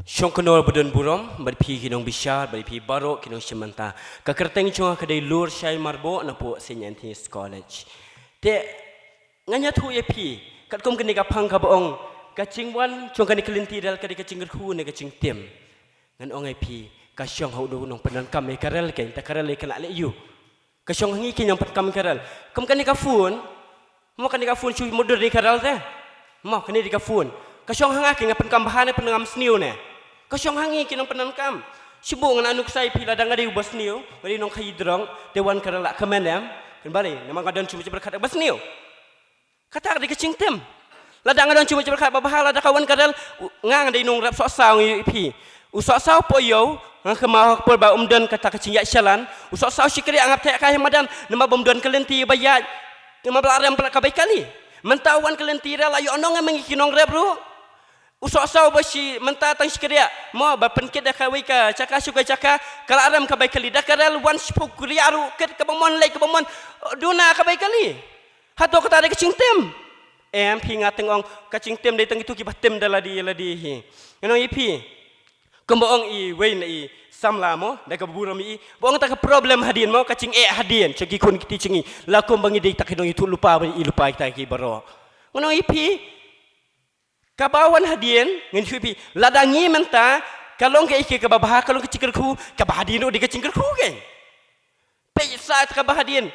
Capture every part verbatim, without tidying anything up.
Shong kynnoh ba don burom bad phi ki nongbishar bad phi baroh ki nongshim bynta. Ka kyrteng jong nga ka dei Lurshai Marbok na pdeng Saint Anthony's College. Te ngan ïathuh ïa phi katkum kane ka phang kaba ong ka jingwan jong kane ka lynti rel ka dei ka jingkyrkhu ne ka jingtim. Ngan ong ïa phi ka shong ha u nongpyndonkam ïa ka rel, kane ka rel ïa ka la leh ïa u. Ka shong ha ngi ki nongpyndonkam ïa ka rel. Kum kane ka phone. Mo kane ka phone shu mutdur ïa ka rel te. Mo kane dei ka phone. Ka shong ha nga ki nga pynkam bha ne pynkam sniew ne. Ka shong ha ngi ki nongpyndonkam. Shu buh ngan anu ksai phi lada nga dei uba sniew, nga dei nongkhaii drong, te wan ka rel la kmen em. Kan balei, namar nga don shu mut jingpyrkhat ba sniew. Kata ka dei ka jingtim. Lada nga don shu mut jingpyrkhat ba bha lada ka wan ka rel, u-, nga nga dei nongrep sohsaw ngi ïa phi. U sohsaw po ïew, nga kynmaw ha ka por ba um don kata ka jingïaid shalan, u sohsaw shikriah nga pteh kai ha madan, namar ba um don ka lynti ba ïaid, namar ba la rem palat ka bai kali. Mynta wan ka lynti rel la ïoh nong em ngi ki nongrep ruh. U sohsaw ba shi mynta tang shikriah, mo ba pynkit da kawei ka jaka shu ka jaka, ka la rem ka bai kali da ka rel wan shiphew kuria ruh kit kaba mon leit kaba mon, duna ka bai kali. Hato kata dei ka jingtim? Em phi nga teng ong ka jingtim dei tang itu kiba tim da lade lade hi. Ngan ong ïa phi. Kumba ong i wei na i samla mo, da kaba burom i, ba ong ta ka problem hadien mo, ka jingeh hadien, jong ki khun ki kti jong ngi, la kumba ngi dei ta ki nongïathuhlypa, ba i lypa kita ki baroh. Ngan ong ïa phi, kaba wan hadien, ngan ong ïa phi, lada ngi mynta, ka long kaei kaei kaba bha, ka long ka jingkyrkhu, kaba hadien ruh dei ka jingkyrkhu kein. Peit sa ta kaba hadien.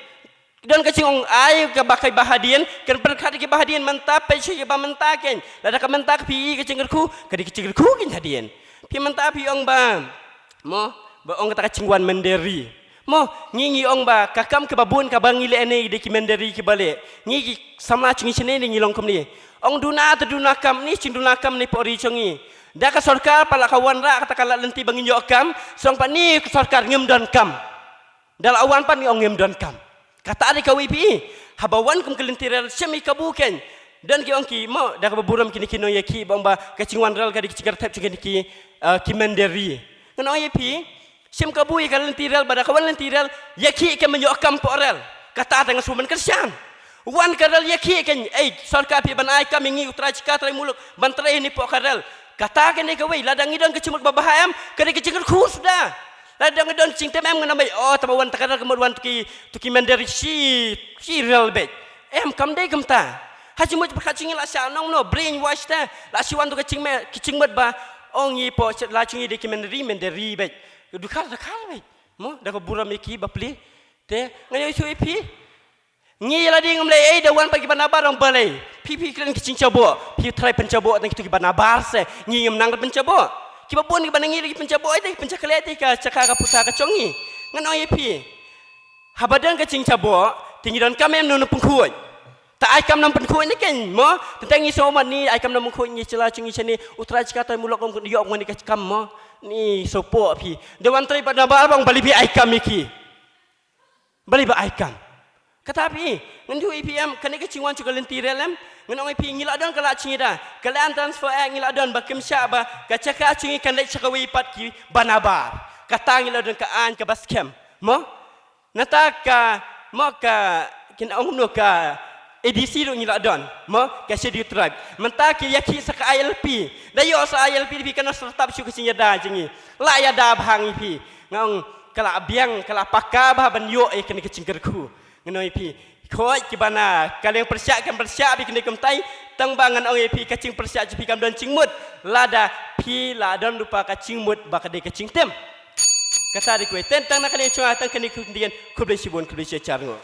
Don ka jingong ai kaba kai ba hadien, kan pyrkhat ki ba hadien mynta, peit sha ki ba mynta kein. Lada ka mynta ka phi i ka jingkyrkhu, ka dei ka jingkyrkhu kein hadien. Phi mynta phi ong ba. Mo, ba ong kata ka jingwan mynder ri. Mo, ngi ngi ong ba, ka kam kaba bun kaba ngi leh ne dei ki mynder ri kiba leh. Ngi ki samla jong ngi shane ne ngi long kumne. Ong duna te duna kam ne, jingduna kam ne pori jong ngi. Da ka sorkar pat la ka wanrah kata ka lad lynti ba ngin ïoh kam, song pat ne ka sorkar ngim don kam. Da la wan pat ngi ong ngim don kam. Kata dei kawei phi. Haba wan kum ka lynti rel shim i kabu kein. Don ki ong ki mo da kaba burom kine ki nongïakhih ba ong ba ka jingwan rel ka dei ka jingkyrthep jong kine ki, eh, ki mynder ri. Ngan ong ïa phi. Shim kabu ïa ka lynti rel ba da ka wan lynti rel ïakhih kein ban ïoh kam poh rel. Kata te nga shu ban kyrshan. Wan ka rel ïakhih kein, ei sorkar phi ban ai kam ïa ngi u trai jaka trai muluk ban trei hangne poh ka rel. Kata kein dei kawei, lada ngi don ka jingmut ba bha em, ka dei ka jingkyrkhu suda. Lada ngi don jingtim em ngan ong ba, oh, tang ba wan ta ka rel ka mut wan tu ki, tu ki mynder shi, shi rel beit. Em, kam dei kumta. Ha jingmut pyrkhat jong ngi la shah nongno, brainwash te, la shu wan tu ka jingme-, ka jingmut ba, ong ngi poh, la jong ngi dei ki mynder ri, mynder ri beit. Dkhar, dkhar beit. Mo, da ka burom ïa ki bapli. Te, ngan ïathuh ïa phi. Ngi la dei ngam leh ei da wan pat kiba nabar ong balei. Phi phi kren ki jingjaboh. Phi trai pynjaboh tang kito kiba nabar se. Ngi ngim nang pynjaboh. Kiba bun kiba na ngi ki pynjaboh ei te ki pynjakhlia te ka jaka ka puta ka jong ngi. Ngan ong ïa phi. Haba don ka jingjaboh, te ngi don kam em nongpynkhuid. Ta ai kam nongpynkhuid ne kein mo. Tang ngi sngewmat ne ai kam nongpynkhuid ngi sha la jong ngi shane. U trai jaka trai muluk kum ïoh kum ne ka kam mo. Ne sngewpoh phi. Da wan trai ba nabar ba ong balei phi ai kam ïa ki. Balei ba ai kam. Kata phi, ngan ïathuh ïa phi em, kane ka jingwan jong ka lynti rel em, ngan ong ïa phi ngi la don ka lad jingïada, ka Land Transfer Act ngi la don ba kim shah ba, ka jaka jong ngi kan leit sha kawei pat kiba nabar. Kata ngi la don ka aiñ kaba skhem. Mo? Nangta ka, mo ka, kin ong kumno ka, A D C ruh ngi la don, mo, ka Scheduled Tribe. Mynta ki ïakhih sa ka I L P. Da ïoh sa I L P da phi kan ong sa tap shuh ka jingïada jong ngi. La ïada bha ngi phi. Nga ong ka la biang, ka la paka bha ban ïoh ïa kane ka jingkyrkhu. Ngan ong ïa phi. Khot kiba na, ka liang pyrshah kan pyrshah phi kane kumtai. Tang ba ngan ong ïa phi ka jingpyrshah jong phi kam don jingmut. Lada phi la don ruh pat ka jingmut ba ka dei ka jingtim. Kata dei kawei. Te tang na ka liang jong nga tang kane ka ktien. Khublei shibun, khublei shihajar nguh.